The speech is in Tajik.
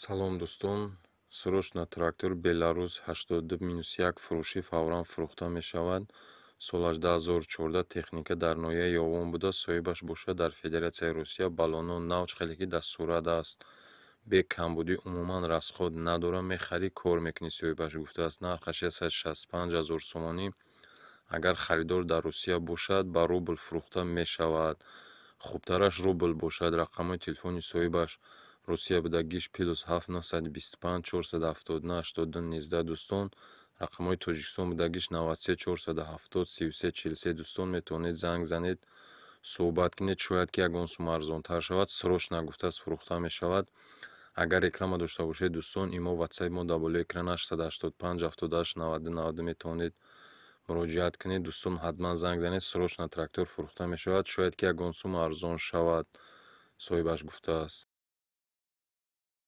Салом, дӯстон! Срочно трактор Беларус 82-1 фурӯшӣ, фавран фурӯхта мешавад. Солаш 2014, техника дар ноҳияи Ёвон буда, соҳибаш бошад дар Федератсияи Русия. Баллоно нав, хеле ки дар сурат аст. Бе камбудӣ, умуман расход надорад. Мехарӣ, кор мекунӣ, соҳибаш гуфтааст. Нархаш 165 ҳазор сомонӣ. Агар харидор дар Русия бошад, ба рубл фурӯхта мешавад. Хубтараш рубл бошад. Рақамҳои телефони соҳибаш Русия будагиш +7 925 479 82 19, дӯстон. Рақамҳои Тоҷикистон будагиш 93 470 33 43. Дӯстон, метавонед занг занед, суҳбат кунед, шояд ки ягон сум арзонтар шавад. Срочно гуфтааст, фурӯхта мешавад. Агар реклама дошта бошед, дӯстон, имо, ватсапи мо дар болои экран 885 78 92 92, метавонед муроҷиат кунед. Дӯстон, ҳатман занг занед. Срочно трактор фурӯхта мешавад, шояд ки ягон сум арзон шавад, соҳибаш гуфтааст.